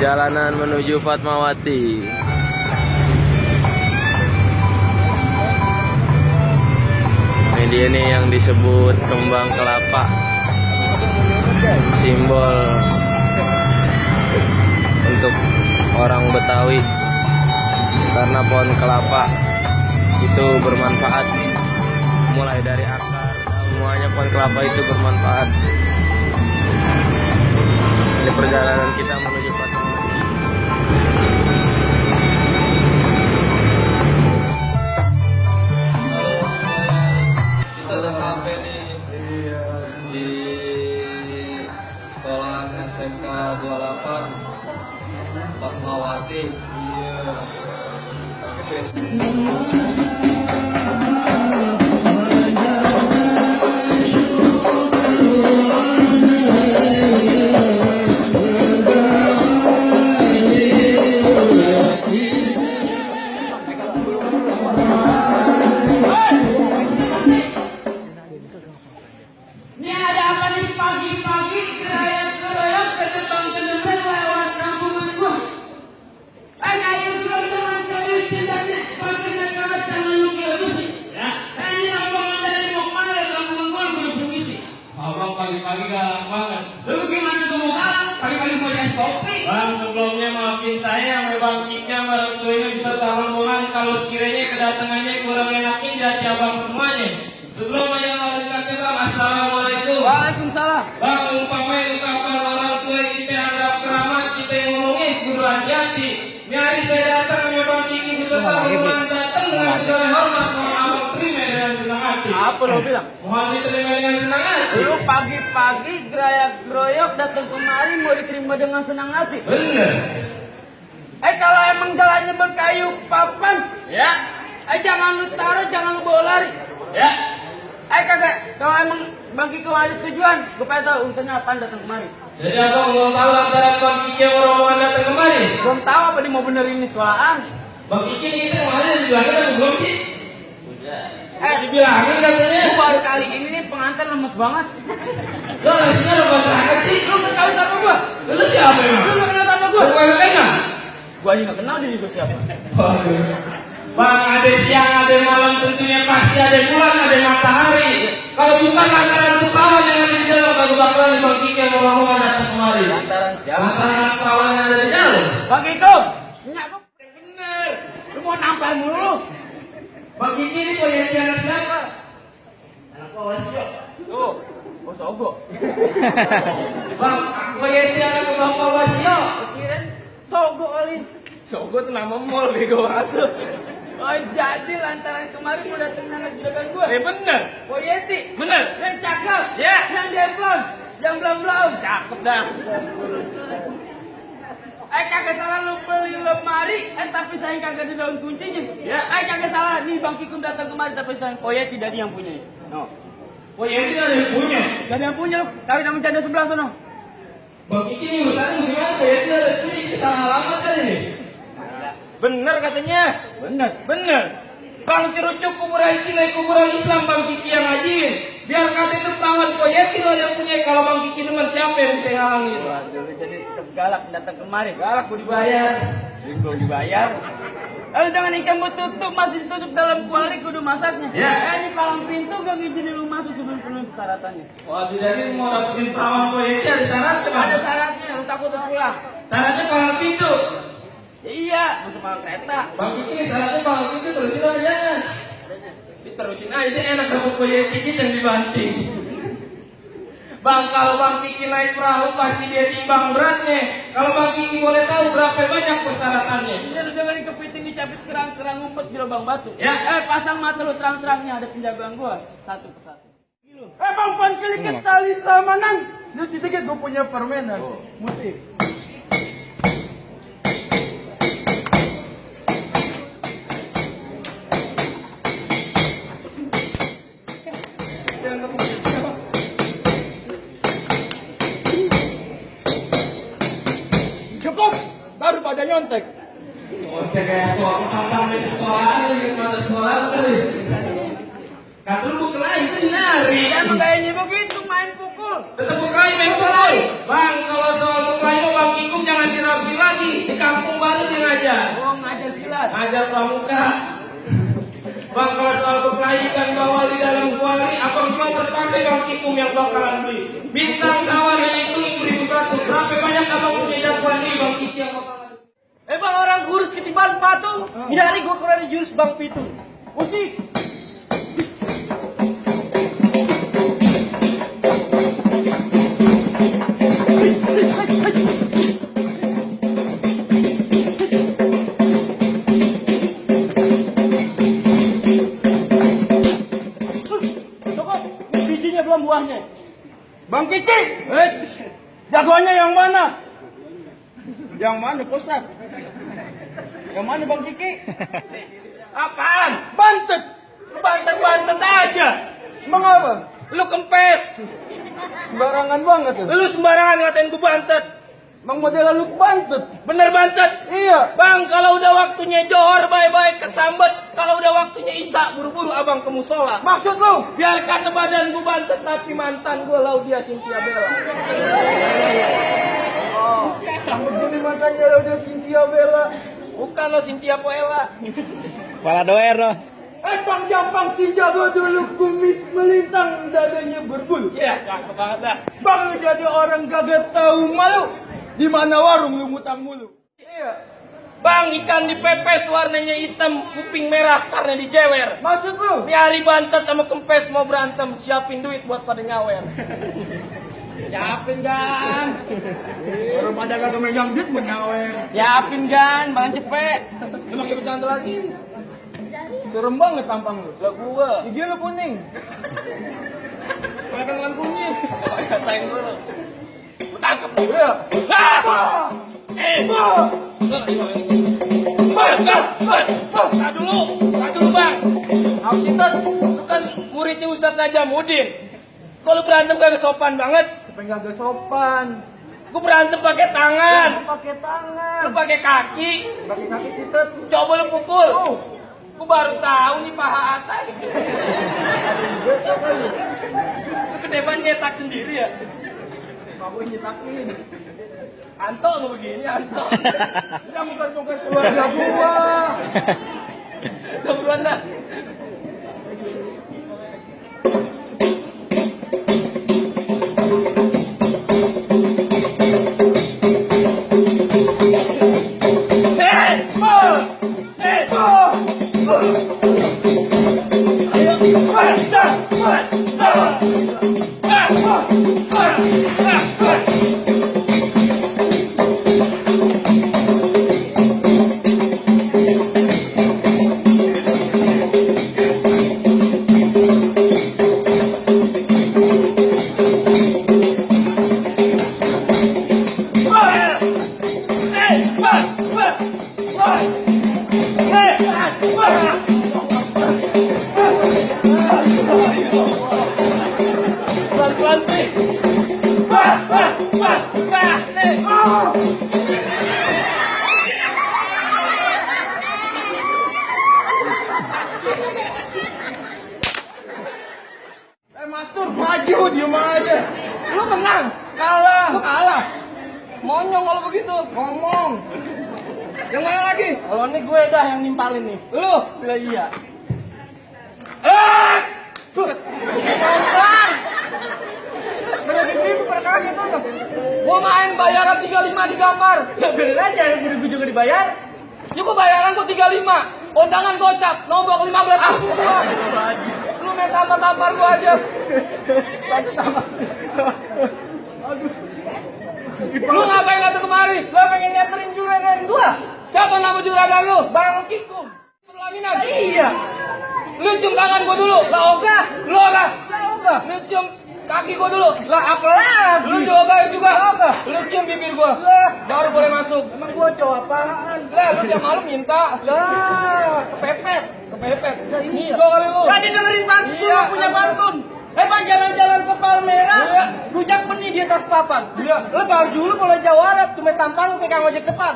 Perjalanan menuju Fatmawati. Ini dia nih yang disebut kembang kelapa, simbol untuk orang Betawi, karena pohon kelapa itu bermanfaat, mulai dari akar, semuanya pohon kelapa itu bermanfaat. Ini perjalanan kita menuju Fatmawati. Kita udah sampai nih di sekolah SMK 28 Fatmawati. Ini ada apa nih pagi-pagi keroyok ke depan kedengeran lewat kampungan gua. Ayo teman-teman kalian tidaknya pakai negara tangan lu kira besi. Ya, ini rombongan dari Mokmana kampungan gua udah permisi. Abang pagi-pagi galak banget. Lu gimana tuh mau galak? Pagi-pagi mau jadi kopi. Bang, sebelumnya maafin saya sama Bang Kiknya, Bang Tuanya bisa rombongan kalau sekiranya kedatangannya kurang enakin di hati abang semuanya. Sebelum aja ngalahin kakek Bang, assalamualaikum. Waalaikumsalam. Bang, umpamanya ungkapan orang tua kita yang anggap keramat, kita yang ngomongin kudu hati-hati. Ini hari saya datang sama Bang Kiki beserta rombongan datang dengan segala hormat, mohon abang terima dengan senang hati. Apa lo bilang? Mohon diterima dengan senang hati. Lu pagi-pagi geroyok datang kemari mau diterima dengan senang hati. Bener. Kalau emang jalannya berkayu papan, Ya. jangan lu taruh, jangan lu bawa lari. Ya. Kagak, kalau emang Bang Kiko ada tujuan, gue pengen tahu urusannya apaan datang kemari. Jadi abang belum tahu antara Bang Kiki yang rombongan datang kemari. Belum tahu apa dia mau benerin ini sekolahan. Bang Kiki ini kita kemarin dibilangin apa belum sih? Dibilangin katanya. Gue baru kali ini nih pengantin lemes banget. Lo nasinya lo banget sih. Lu gak tahu siapa gue? Lu siapa emang? Lu gak kenal sama gue? Bukan kenal. Gue aja gak kenal diri gue siapa. Bang, ada siang, ada malam, tentunya pasti ada bulan, ada matahari. Kalau bukan lantaran kepala yang ada di dalam, kalau bakalan Bang Kiki yang rombongan datang kemari. Lantaran siapa? Lantaran kepala yang ada di dalam. Bang Kiko, minyak gue Bener. lu mau nampar mulu. Bang Kiki ini punya anak siapa? Tuh, gue sogok. Bang, punya anak Bang Pawasio. Kirain sogok kali. Sogok itu nama mall bego banget. Oh jadi lantaran kemarin mau dateng anak juragan gue. Bener. Oh Yeti, Bener. yang cakep, Ya. yang demplon, yang belum, Cakep dah. Kagak salah lu beli lemari, tapi saya kagak di daun kuncinya. Ya. Kagak salah nih Bang Kikun datang kemari, tapi saya Yeti dari yang punya. No. Oh ya itu ada yang punya. Gak ada yang punya lu, kawin sama janda sebelah sono. Bang Kiki ini urusannya gimana? Oh ya itu ada yang punya. Ini salah alamat kali nih. Bener katanya. Bener. Bang cerucuk kuburan Cina, kuburan Islam Bang Kiki yang ngajiin. Biar kata itu perawan Koyeti lo yang punya. Kalau Bang Kiki demen siapa yang bisa ngalangin? Waduh, jadi tetap galak datang kemari. Galak gue dibayar. Belum dibayar. Lalu dengan ikan tutup masih ditusuk dalam kuali kudu masaknya. Ya. Ini palang pintu gak ngizinin lu masuk sebelum persyaratannya. Wah jadi mau dapetin perawan Koyeti ada syaratnya Bang. Ada syaratnya, lu takut lu pulang. Syaratnya palang pintu. Iya, masuk palang kereta. Bang Kiki syaratnya palang pintu terusin aja jangan. Diterusin aja enak dapet Koyeti kita yang dibanting. Bang, kalau Bang Kiki naik perahu pasti dia timbang beratnya. Kalau Bang Kiki boleh tahu berapa banyak persyaratannya? Ini lu jangan kepiting dicabit kerang-kerang ngumpet di lubang batu. Ya. Pasang mata lu terang-terangnya, ada penjagaan gua. Satu persatu. Bang, pan keliket tali samanan. Lu sedikit gue punya permainan musik. Cukup, baru pada nyontek. Oke kayak soal tambang dari sekolah gimana sekolah kali. Kata lu kelahi itu nari. Emang kayaknya begitu main pukul. Tetap bukain main pukul. Bang, kalau soal bukain Bang Kikung jangan dirapi-rapi. Ajar pramuka. Bang, kalau soal kepelaikan bawal di dalam kuali, abang cuma terpaksa bang tikung yang bakalan beli. Bintang tawar hanya itu 1.001. Berapa banyak abang punya jagoan nih bang Kiki yang bakalan? Bang orang kurus ketiban patung. Nyari gua kurang jurus Bang Pitung. Musik. Cukup, bijinya belum buahnya. Bang Kiki, jagoannya yang mana? Yang mana, Pak Ustaz? Yang mana Bang Kiki? Apaan? Bantet. Lu bantet aja. Mengapa? Lu kempes. Sembarangan banget tuh. Lu sembarangan ngatain gua bantet. Bang model lu bantet. Bener bantet. Iya. Bang, kalau udah waktunya johor baik-baik kesambet. Kalau udah waktunya isya buru-buru abang ke musola. Maksud lu? Biar kata badan gua bantet tapi mantan gua Laudia Cynthia Bella. Oh, begini makanya udah Cynthia Bella. Bukan lo Cynthia Poela. Kepala doer loh. Bang Jampang si jago dulu kumis melintang dadanya berbulu. Iya, cakep banget dah. Bang jadi orang kagak tahu malu. Di mana warung lu ngutang mulu? Iya. Bang, ikan dipepes warnanya hitam, kuping merah karena dijewer. Maksud lu? Ini hari bantet sama kempes mau berantem, siapin duit buat pada nyawer. Siapin gan. Baru pada kagak megang duit menyawer. Siapin gan, bang cepet. Lu pakai bercanda lagi. Serem banget tampang lu. Lah gua. Gigi lu kuning. Makan lampunya. Katain dulu. Lu tangkep. Iya. Bang, dulu bang. Apa sih Tat? Lu kan muridnya Ustadz Najamuddin. Kalau berantem gak sopan banget. Supaya kagak sopan. Gue berantem pakai tangan, Lu pakai tangan. lu pakai kaki. Pakai kaki sih Tat. Coba lu pukul. Oh. Gue baru tahu nih paha atas. Besok kali. Lu kedepan nyetak sendiri ya. Kamu nyetakin. Anto lu begini, Anto. Ya bukan keluarga gua. Udah buruan dah. Pelan-pelan sih. Mastur maju diem aja. Lu menang, Kalah. lu kalah. Monyong kalau begitu. Ngomong. Yang mana lagi? Kalau ini gue dah yang nimpalin nih. Lu. Bila iya. Pelan. Berarti itu perkali tuh. Gua main bayaran 35 di kamar. Ya bener aja, gue juga dibayar. Ya gua bayaran gua 35. Undangan gocap, nombok 15.000 doang. Lu main tampar-tampar gua aja. Lu ngapain datang kemari? Gue pengen nyeterin juragan gua. Siapa nama juragan lu? Bang Kikum. Perlaminan. Iya. Lu cium tangan gua dulu. Lah ogah. Lu ogah. Lah enggak. Lu cium kaki gua dulu. Lah apa lagi? Lu juga juga. Ogah. Lu cium bibir gua. Lah. Baru boleh masuk. Emang gua cowok apaan? Lah, lu tiap malam minta. Lah. Kepepet. Lah iya. Gua kali lu. Tadi dengerin pantun, Iya. lu punya pantun. Pak jalan-jalan ke Palmera, Iya. rujak benih di atas papan. Iya. Lu baru dulu kalau Jawarat, cuma tampang kayak kang ojek depan.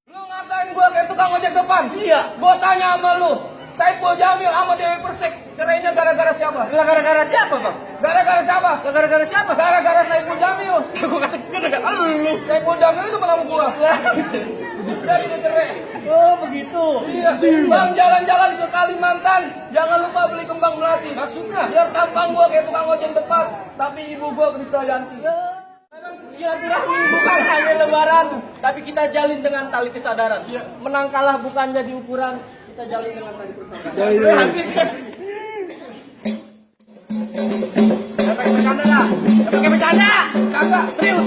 Lu ngatain gua kayak tukang ojek depan? Iya. Gua tanya sama lu, Saiful Jamil sama Dewi Persik cerainya gara-gara siapa? Gara-gara siapa, Bang? Gara-gara siapa? Gara-gara siapa? Gara-gara Saiful Jamil. Gara-gara lu. Saiful Jamil itu menang gua. Dari cerai. Oh, begitu. Iya. Bang jalan-jalan ke Kalimantan, jangan lupa beli kembang melati. Maksudnya? Biar tampang gua kayak tukang ojek depan, tapi ibu gua Krisdayanti. Silaturahmi bukan hanya lebaran, tapi kita jalin dengan tali kesadaran. Menang kalah bukan jadi ukuran, kita jalin dengan tali kesadaran. Pakai bercanda lah, pakai bercanda, kagak serius.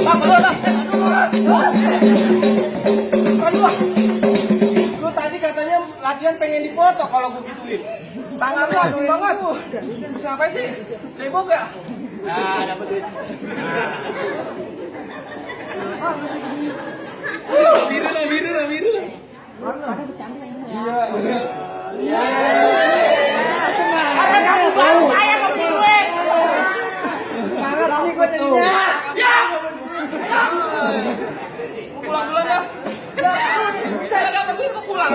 Bang, lu tadi katanya latihan pengen dipoto kalau gue gituin. Tangan lu langsung banget. Bisa ngapain sih? Sibuk ya? Nah, dapat duit. Biru lah. Semangat nih gue jadinya. Pulang dulu ya. Saya dapat duit kok pulang.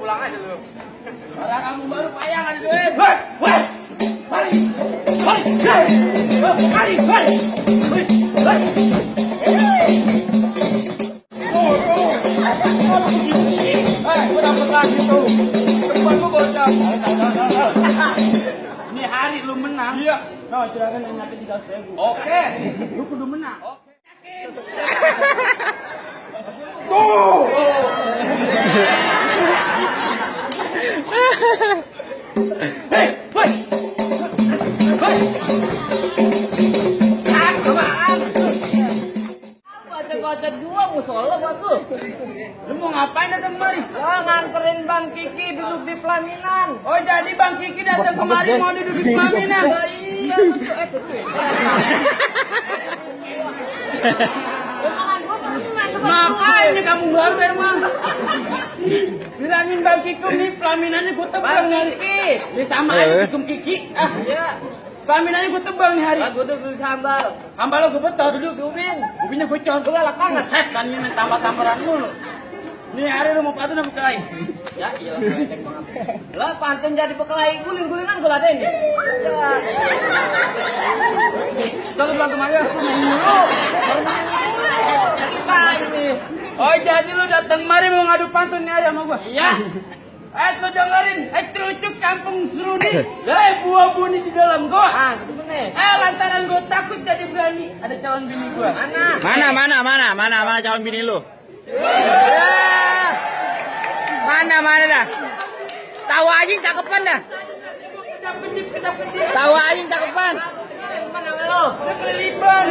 Pulang aja dulu. Orang kamu baru payangan duit. Gue dapet lagi tuh. Depan gua bocah. Ini hari lu menang. Iya. Nah, silakan ingatin 300.000. Oke. Lu kudu menang. Hei, woi. Baca-baca gua musola buat lu. Lu mau ngapain datang kemari? Gua nganterin Bang Kiki duduk di pelaminan. Oh, jadi Bang Kiki datang kemari mau duduk di pelaminan. Ya iya, betul. Makanya kamu baru emang. Bilangin Bang Kiki nih pelaminannya gue tebang Bang nih. Kiki. Ya sama aja Kikum Kiki. Ah, Ya, pelaminannya gue tebang nih hari. gua duduk di sambal. Hamba lo gue betul duduk di ubin. Ubinnya gue contoh lah panas set kan ini tambah-tambahan mulu. Nih hari lu mau pantun apa kelahi? Ya iya, ledek banget. Lah pantun jadi bekelahi guling-gulingan gua ladenin. Ya. Selalu berantem aja. Ini. Oh jadi lu datang kemari mau ngadu pantun nih hari sama gue? Iya. Lu dengerin, cerucuk kampung seruni. Buah buni di dalam gua. Ah, gitu nih. Lantaran gue takut jadi berani ada calon bini gua. Mana? Mana calon bini lu? Mana dah? Tahu aja cakepan dah. Tahu aja cakepan. Mana lo? Kelilipan.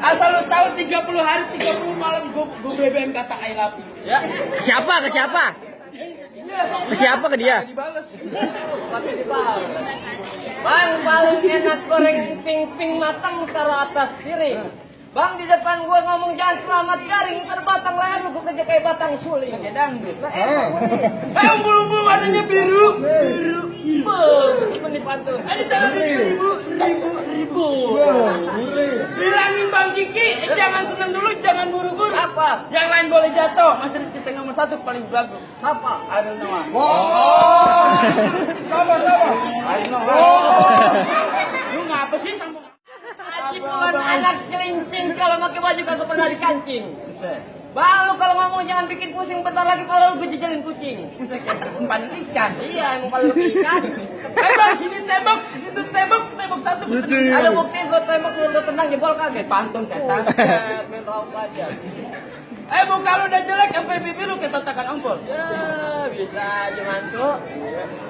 Asal lu tahu 30 hari 30 malam gue BBM kata I love you. Ya. Ke siapa? Ke siapa ke dia? Pasti dibal. Bang paling enak goreng ping matang taruh atas kiri. Bang di depan gua ngomong jangan selamat garing, terbatang leher lu gua kerja kayak batang suling. Kayak dangdut. Lah enak gua nih. Umbul-umbul warnanya biru. Betul nih pantun. Ada tahu ribu. Bilangin Bang Kiki, jangan senang dulu, jangan buru-buru. Apa? Yang lain boleh jatuh, masih di kita nomor 1 paling bagus. Siapa? Ariel Noah. Sabar. Ariel Noah. Lu ngapa sih sambung? Haji bukan anak kelincing kalau pakai baju kagak pernah dikancing. Bisa. Bang lu kalau ngomong jangan bikin pusing bentar lagi kalau lu dijalin kucing. Bisa kayak umpan ikan. Iya emang kalau lu ikan. Bang, sini tembok, situ tembok satu. Kalau bukti gua tembak lu tendang jebol kaget. Pantun setan. Main raup aja. Muka lu udah jelek sampai bibir lu kayak tatakan ompol. Ya bisa aja mantu.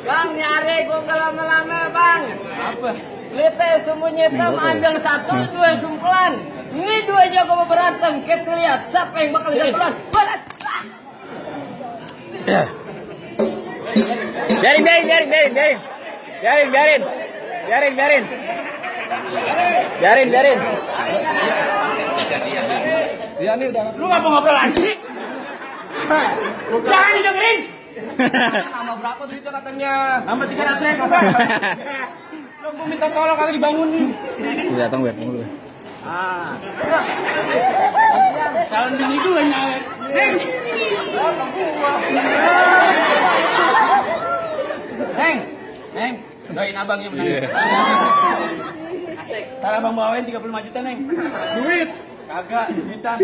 Bang nyari gua nggak lama-lama bang. Apa? Lite sembunyi hitam ambil 1, 2 sumpelan. Ini 2 jago mau berantem. Kita lihat siapa yang bakal bisa duluan. Berat. Biarin. Iya nih udah. Lu nggak mau ngobrol lagi sih? Jangan didengerin. Nama berapa duitnya katanya? Sama 300.000 bang. Aku minta tolong kagak dibangunin. Datang web dulu. Ah. Calon bini gue nyawer. Neng, doain abang ya menang. Asik. Cara abang bawain 35 juta, Neng. Duit. Kagak, duitan.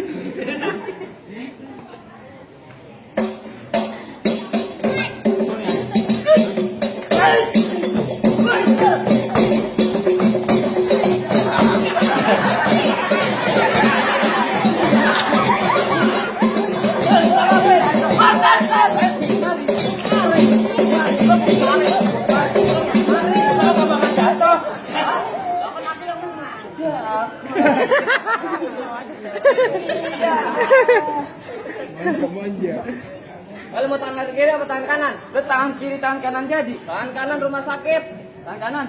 Kalau mau tangan kiri apa tangan kanan? Lu tangan kiri, tangan kanan jadi. Tangan kanan rumah sakit. Tangan kanan.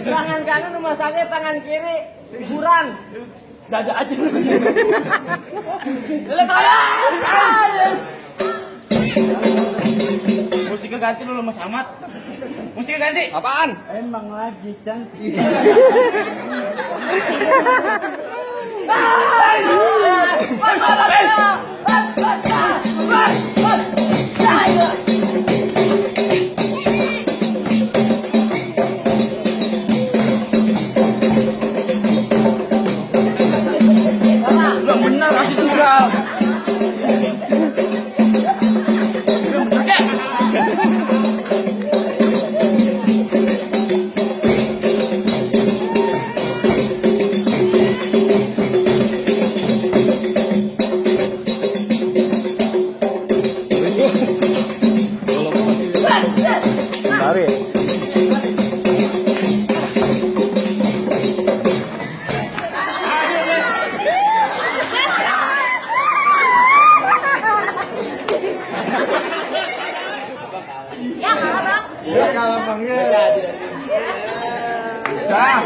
Tangan kanan rumah sakit, tangan kiri hiburan. Dada aja. Musiknya ganti dulu Mas Ahmad. Musiknya ganti. Apaan? Emang lagi cantik. Belum benar kasih juga. Belum benar. Lari. Ya kalah bangnya. Dah.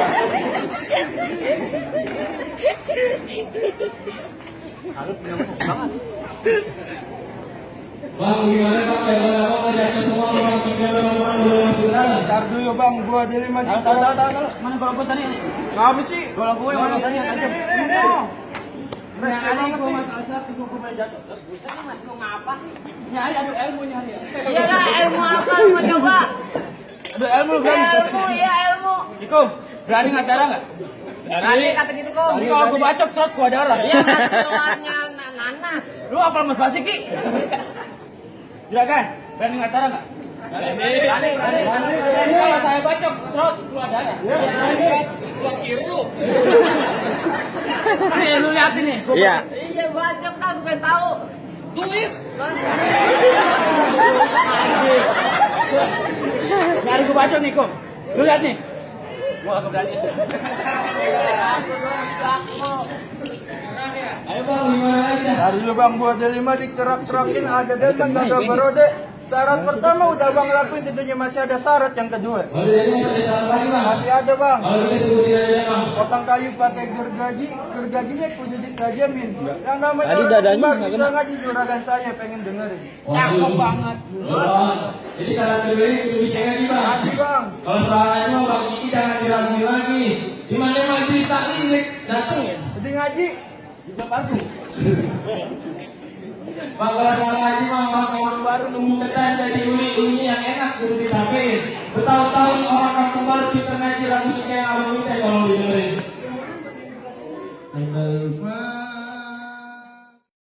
Bang, gimana bang? Ada semua orang tinggal orang saudara. Ntar dulu bang, gua di 5 juta. Tahu. Mana bola gua tadi? Ngapa sih? Bola gue mana tadi yang tajam? Rese banget sih. Masalah itu gue main jatuh. Terus bukan mas lu ngapa? Nyari adu ilmu nyari. Iya lah, ilmu apa lu mau coba? Adu ilmu berani. Ilmu, iya ilmu. Iko, berani nggak darah nggak? Berani kata gitu kok. Tapi kalau gue bacok terus gua darah. Iya, keluarnya nanas. Lu apa Mas Basiki? Juragan, berani nggak darah nggak? Berani. Kalau saya bacok terus keluar darah. Keluar sirup. Nih lu lihat ini. Iya. Iya, bacok dah, gue pengen tahu. Duit. Nyari gue bacok nih, Kom. Lu lihat nih. Gua agak berani. Ayo bang, gimana aja? Ntar dulu bang, gua di 5 dikerak-kerakin ada depan kagak berode. Syarat pertama udah bang lakuin, tentunya masih ada syarat yang kedua. Kalau dari ini ada salah lagi bang. Masih ada bang. Kalau kita sebutin aja bang. Potong kayu pakai gergajinya kudu ditajamin. Yang namanya Tadi orang dadanya Bang nggak bisa kena. ngaji juragan saya pengen dengerin. Cakep banget. Jadi salah kedua ini kudu bisa lagi bang. Ngaji bang. Kalau soalnya bang Kiki jangan diraguin lagi. Di mana majelis taklim datang ya? Jadi ngaji. Juga baru. Bang kalau soal ngaji bang orang baru nunggu ketan jadi uli